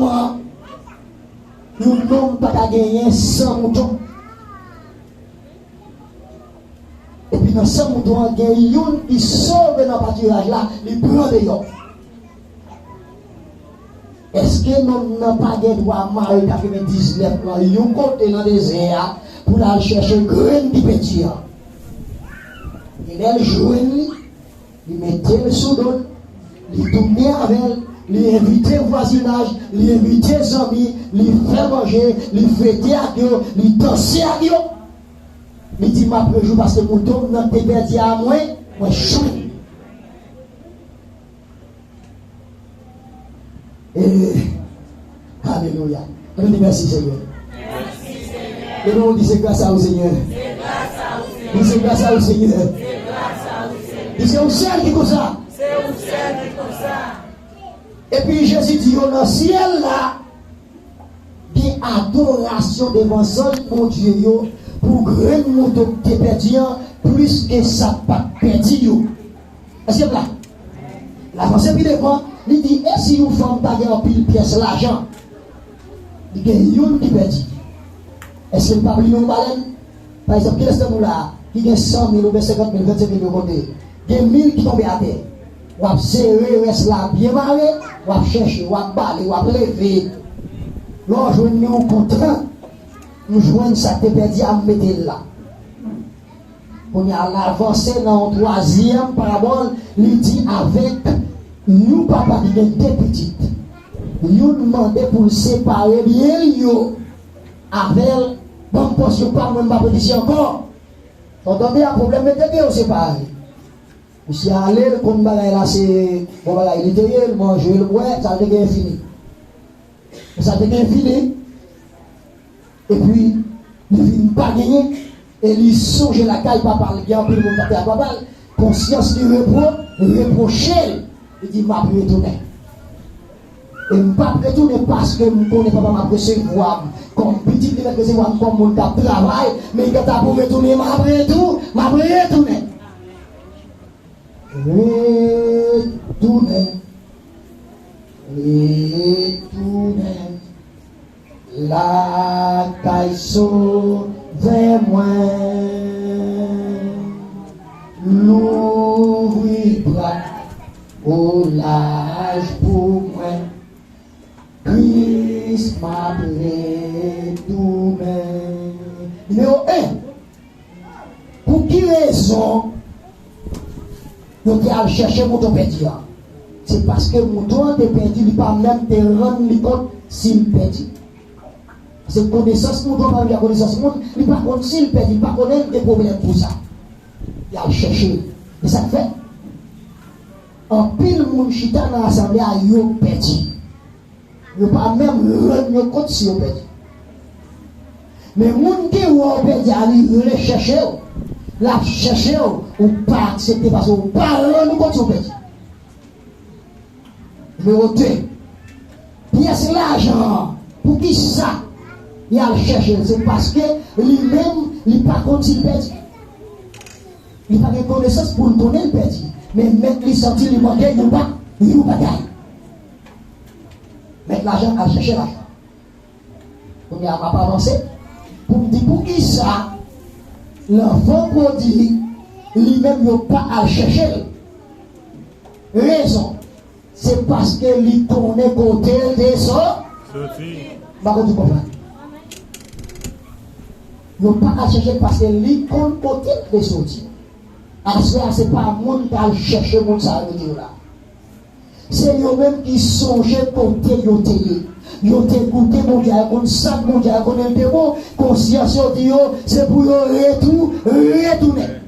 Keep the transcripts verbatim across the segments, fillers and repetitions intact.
an, yon nonm pa ka genyen san mouton. Epi nan san mouton an, gen youn ki sove nan patiraj la, li pran deyò. Èske nonm nan pa gen dwa mare katrevendiznèf lan yon kote nan dezè a pou l al chèche grenn ki pèdi an? E lè l jwenn li, li mete l sou do l, li tounen avè l, li envite vwazinaj, li envite zanmi, li fè manje, li fete ak yo, li danse ak yo. Li di, "M ap rejwi paske mouton m nan te pèdi a mwen, mwen jwenn." E, alelouya. Ann di mèsi, Senyè. Leve men w, di, "Se gras a ou, Senyè." Di, "Se gras a ou, Senyè." Di, "Se ou sèl ki konsa." Epi Jezi di yo, "Nan syèl la, gen adorasyon devan zanj Bondye yo pou grenn mouton ki te pèdi an, plis ke sa k pa t pèdi yo." Èske m la? L avanse pi devan, li di, "E si yon fanm ta gen anpil pyès lajan, li gen youn ki pèdi, èske l p ap li yon balèn?" Pa egzanp, kilès nan nou la a ki gen san mil oubyen senkant mil, vennsenk mil yon kote? Gen mil ki tonbe atè. W ap sere rès la byen mare, w ap chèche, w ap bale, w ap leve. Lè w jwenn li, ou kontan. M jwenn sa k te pèdi a, m mete l la. Kounye a, l avanse nan yon twazyèm parabòl, li di avèk yon papa ki gen de pitit. Youn mande pou l separe byen l yo avè l, "Ban m pòs yo pa m, mwen m pa p ret isi ankò." Sa w tande a, pwoblèm mete gen yo separe. Misye ale, l konn bagay la se bon bagay li te ye, l manje, l bwè, sa l te genyen fini. Sa te gen fini. Epi, li vin pa genyen. E li sonje lakay papa l, gen anpil moun k ap fè ak papa l. Konsyans li repwo-, repwoche l. Li di, "M ap retounen. E m p ap retounen paske m konnen papa m ap resevwa m kòm pitit, li mèt resevwa m kòm moun k ap travay, men kanta pou retounen, m ap retou-, m ap retounen." Retounen, retounen lakay Sovè mwen. Louvri bra ou laj pou mwen. Kris, m ap retounen. Nimewo en, pou ki rezon yo te al chèche mouton pèdi a? Se paske mouton an te pèdi, li pa menm te rann li kont si l pèdi. Se konesans mouton an pa menm jan konesans moun, li pa konn si l pèdi, li pa konnen l gen pwoblèm pou sa. Li al chèche l. E sa k fè? Anpil moun chita nan asanble a, yo pèdi. Yo pa menm rann yo kont si yo pèdi. Men moun ki wè w pèdi a, li vle chèche w. L ap chèche w, ou pa aksepte paske ou pa rann ou kont si w pèdi. Nimewo de, pyès lajan an, poukisa li al chèche l? Se paske li menm, li pa konn si l pèdi. Li pa gen konesans pou l konnen l pèdi. Men mèt li santi li manke yon ba-, yon bagay. Mèt lajan al chèche lajan. Kounye a, m ap avanse pou m di poukisa lanfan pwodig li menm yo pa al chèche l. Rezon, se paske li konnen kote l te sò-, soti. M pa konn si w konprann. Yo pa al chèche l paske li konn kote l te soti. Aswè a, se pa moun k al chèche moun sa yo, yo te yo la. Se yo menm ki sonje kote yo te ye. Yo te goute Bondye a, yo konn sa k Bondye a, yo konnen l te bon. Konsyans yo di yo, se pou yo retou-, retounen.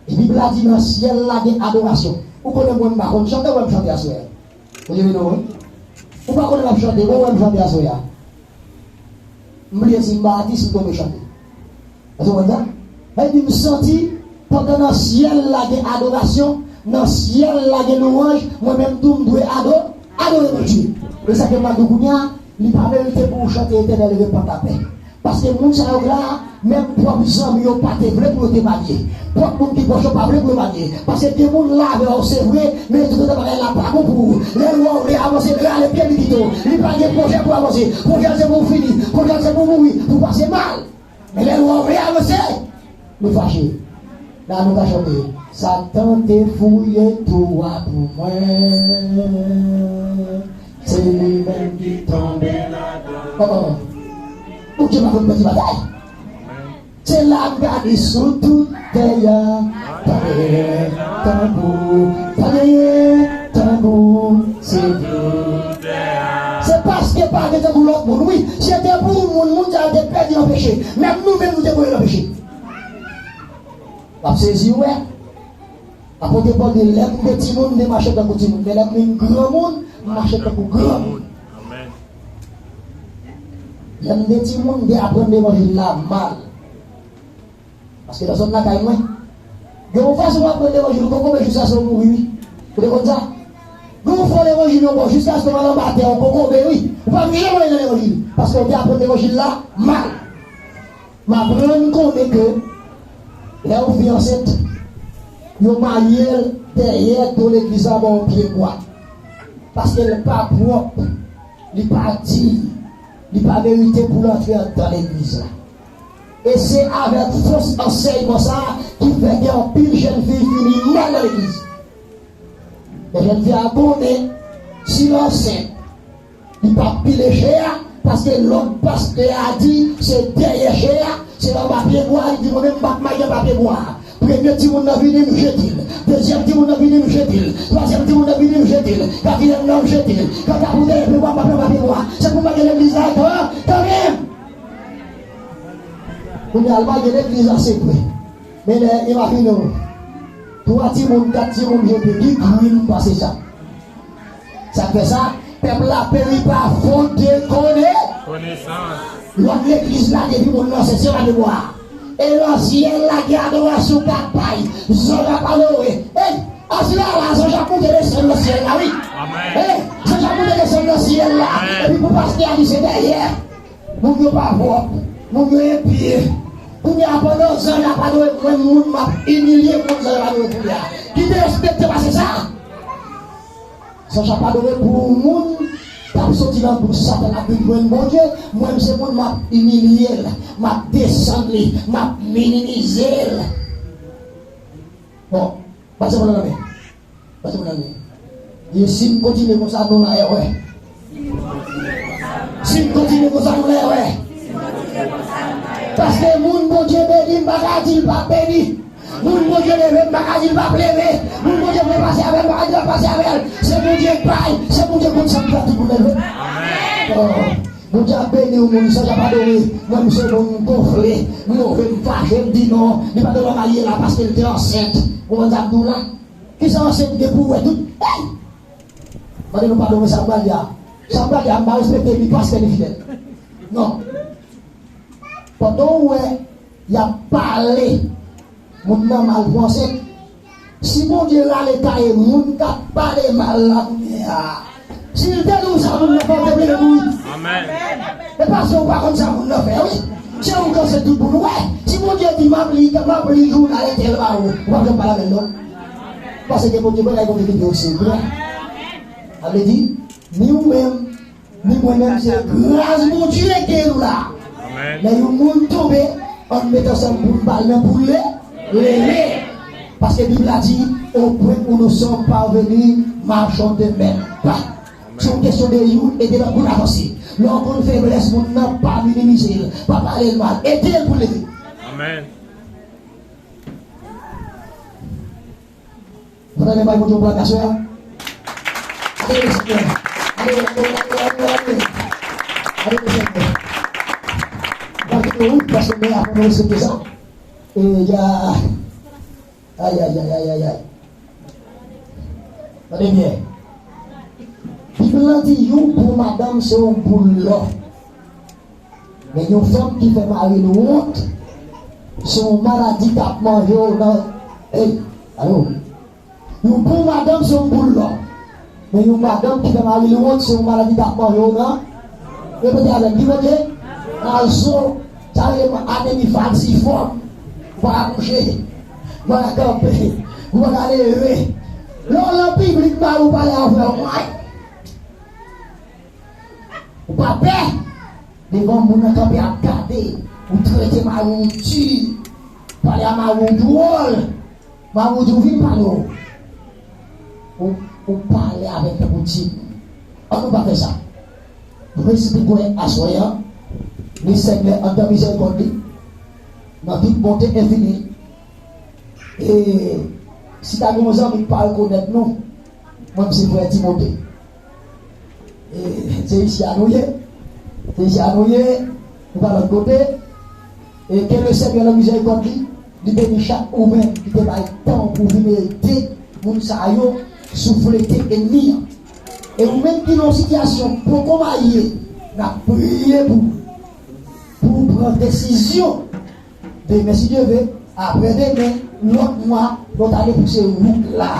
E Bib la di nan syèl la gen adorasyon. Ou konnen mwen m pa konn chante, wè m chante aswè a. Ou leve non, wi. Ou pa konnen m ap chante, bon, wè m chante aswè a. M bliye si m pa atis, m tonbe chante. Èske w konn sa? Sa vle di m santi, pandan nan syèl la gen adorasyon, nan syèl la gen lwanj, mwen menm tou m dwe ado-, adore Bondye. E sa ke m ap di w kounye a, li pa merite pou w chante Etènèl, repann lapè. Paske moun sa yo la, menm pwòp zanmi yo pa te vle pou yo te marye. Pwòp moun ki pwòch yo pa vle pou yo marye. Paske gen moun la avè w, se vre, men toutotan bagay la pa bon pou ou. Lè l wè w vle avanse, rale pye li kite w. Li pa gen pwojè pou avanse. Pwojè l se pou w fini. Pwojè l se pou w mouri, pou w pase mal. Men lè l wè w vle avanse, li fache. La nou ka chante. Satan te fouye twou a pou mwen. Se li menm ki tonbe ladan. Oh, oh. Bondye pa konn pèdi batay. Se la m gade sou tout tè a. Pa genyen tanbou, pa genyen tanbou, se tout tè a. Se paske pa gen tanbou lòt moun, wi. Si se te pou moun, moun sa yo te pèdi nan peche. Menm nou menm, nou te konnen nan peche. W ap sezi, wè. Apot Pòl di, lè m te timoun, m te mache tankou timoun. Men lè m vin granmoun, m mache tankou granmoun. Amèn. Lè m te timoun, m te aprann levanjil la mal. Paske nan zòn lakay mwen, gen yon fason w aprann levanjil, ou poko, men jiskaske w mouri, wi. Ou te konn sa? Gen yon fò levanjil, yon bò, jiskaske w al anba tè, ou poko, men wi. Ou p ap janm anyen nan levanjil. Paske w te aprann levanjil la mal. M aprann konnen ke lè yon fi ansent, yo maye l dèyè do legliz la bò yon pye bwa. Paske l pa pwòp, li pa diy, li pa merite pou l antre anndan legliz la. E se avèk fos ansèyman sa a ki fè gen anpil jèn fi fini mal nan legliz. Men jèn fi a konnen, si l ansent, li p ap pile chè a, paske lòt pastè a di se dèyè chè a, se anba pye bwa, li di, mwen menm m p ap mache anba pye bwa. Premye timoun nan vini, m jete l. Dezyèm timoun nan vini, m jete l. Twazyèm timoun nan vini, m jete l. Katriyèm nan, m jete l. Kanta pou dèyè pye bwa, m p ap anba pye bwa. Se pou m pa gen legliz la ankò, kanmenm. Kounye a, l pa gen legliz la, se vre. Men lè, imajine w, twa timoun, kat timoun jete, ki gri m pase sa. Sa k fè sa, pèp la peri pa fot de kone. Konesans. Lòt legliz la, depi moun nan se, se pa de bwa. E nan syèl la, gen adorasyon k ap bay. Zanj ap adore. Ey, aswè a la, zanj ap monte desann nan syèl la, wi. Amèn. Ey, zanj ap monte desann nan syèl la. Amèn. Epi pou pastè a di se dèyè. Moun yo pa pwòp, moun yo enpye. Kounye a, pandan zanj ap adore mwen, moun m ap imilye moun zanj ap adore kounye a. Ki derespekte pase sa? Zanj ap adore pou moun k ap soti nan bouch Satan ap vin jwenn Bondye, mwen m se moun m ap imilye l, m ap desann li, m ap minimize l. Bon, pase mwen nan men. Pase mwen nan men. E si n kontinye konsa, nou la ewè. Si n kontinye konsa, nou la ewè. Paske moun Bondye beni, m pa ka di l p ap beni. Moun Bondye leve, m pa ka di l p ap leve. Moun Bondye vle pase avè l, m pa ka di l p ap pase avè l. Se Bondye k bay, se Bondye konn sa l fè tout moun leve. Amèn. Oh. Bondye ap beni w, moun zanj ap adore. Mwen, m se moun gonfle, m move, m fache, m di non. Li pa dwe marye la paske l te ansent. Ou konn sa m di w la? Kisa ansent gen pou wè tout? Ey! Mande nou padon, men sa m pral di a. Sa m pral di a, m pa respekte ni pastè ni fidèl. Non. Pandan w wè y ap pale moun nan mal pou ansent, si Bondye rale kaye moun k ap pale mal la kounye a, si l te di w sa moun nan fè, w te plede mouri. Amèn. E paske w pa konn sa moun nan fè, wi. Se ou k ansent tout pou nou wè. Si Bondye di, m ap li, m ap li jounal entèl ba ou, ou p ap janm pale avè l non. Paske Bondye bagay Bondye ki te yo se gran. Sa vle di, ni ou menm, ni mwen menm, se gras Bondye ke nou la. Amèn. Lè yon moun tonbe, ann met ansanm pou n ba l men pou l le-, leve. Paske Bib la di, au point où nous sommes parvenus, marchons de même pas. Amèn. Se yon kesyon de youn ede lòt moun avanse. Lè w konn feblès moun nan, pa minimize l, pa pale l mal, ede l pou l leve. Amèn. Pandan nou bay Bondye yon pla kasè a. Adore Senyè. Adore, adore, adore, adore, adore. Adore Senyè. Mwen kite w, paske mwen aprann nou respekte sa. E ya. Ay, ay, ay, ay, ay, ay. Tande byen. Bib la di yon bon madanm se yon boul lò. Men yon fanm ki fè mari l wont, se yon maladi k ap manje w nan, ey, alo. Yon bon madanm se yon boul lò. Men yon madanm ki fè mari l wont, se yon maladi k ap manje w nan, repete avè m, di kote? Nan zo. Sa rele anemi falsifòm. Ou pa ka kouche. Ou pa ka kanpe. Ou pa ka leve. Lè w nan piblik, mari w pale avè w. Ou pa pè. Devan moun nan kanpe ap gade. Ou trete mari w di. Pale a mari w dwòl. Mari w di w vin pale w. Ou, ou pale avè l tankou timoun. An nou pa fè sa. Prensip li kwen aswè an, li Senyè anndan mizèrikòd li, nan tout bonte enfini. E si ta gen yon zanmi k pa rekonèt nou, mwen m se frè Timote. E se isi a nou ye. Se isi a nou ye. Nou pa lòt kote. E ke le Senyè nan mizèrikòd li, li beni chak ou menm ki te bay tan pou vin ede moun sa yo souflete enmi an. E ou menm ki nan yon sitiyasyon poko marye, n ap priye pou, pou w pran desizyon. Demen, si Dye ve, apre demen, lòt mwa, lòt ane pou se wout la.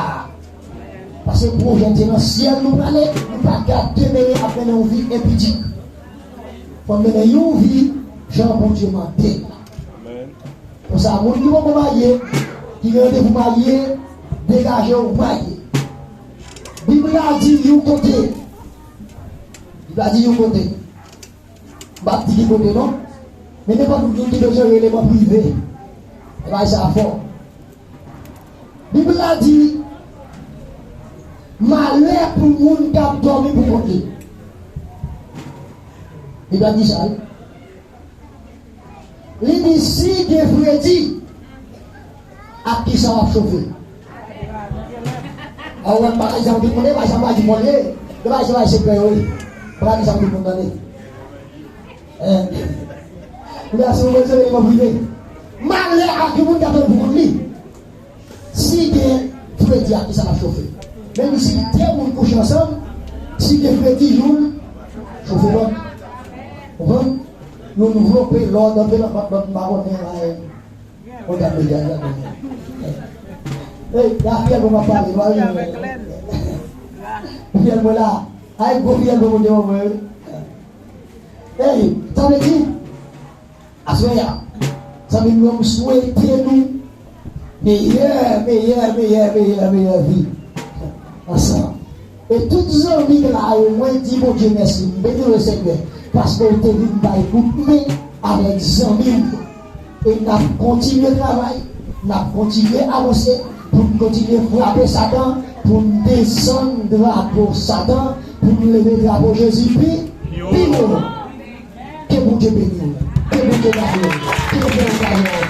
Paske pwojè Dye nan syèl nou prale, nou pa ka demere ap mennen yon vi enpidik. Fò n mennen yon vi jan Bondye mande l la. Konsa, moun ki poko marye, ki gen randevou marye, degaje w marye. Bib la di yon kote. Bib la di yon kote. M p ap di ki kote non. Men nenpòt moun ki bezwen rele mwen prive. Bagay sa fò. Bib la di, malè pou moun k ap dòmi pou kont li. Bib la di sa, wi. Li di, si gen fredi, ak kisa w ap chofe? A, ou wè, m pa ka di sa pou tout moun, e pa sa m pa di moun ye. E pa se pa sekrè yo, wi. M pa ka di sa pou tout moun tande. Eh. Ou wè, si ou bezwen rele mwen prive. Malè ak yon moun k ap dòmi pou kont li. Si gen fredi, ak kisa l ap chofe? Menm si de moun kouche ansanm, si gen fredi, youn chofe lòt. Konprann? Youn vlope lòt, antre nan bann, bann, bann, bann, bann, bann. Ou gade, gade, gade. Ey, la fiyèl pou m ap pale, nou al. Fiyèl mwen la. Ay, gwo fiyèl pou mwen, mwen. Ey, sa vle di, aswè a, zanmi m yo, m swete nou meyè, meyè, meyè, meyè, meyè vi ansanm. E tout zanmi k la yo, mwen di Bondye mèsi, m beni w Senyè, paske w te vin bay kout men avèk zanmi m yo. E n ap kontinye travay, n ap kontinye avanse, pou n kontinye frape Satan, pou n desann drapo Satan, pou n leve drapo Jezi pi, pi wo. Ke Bondye beni w. Ke Bondye gade w. Ke Bondye gade w.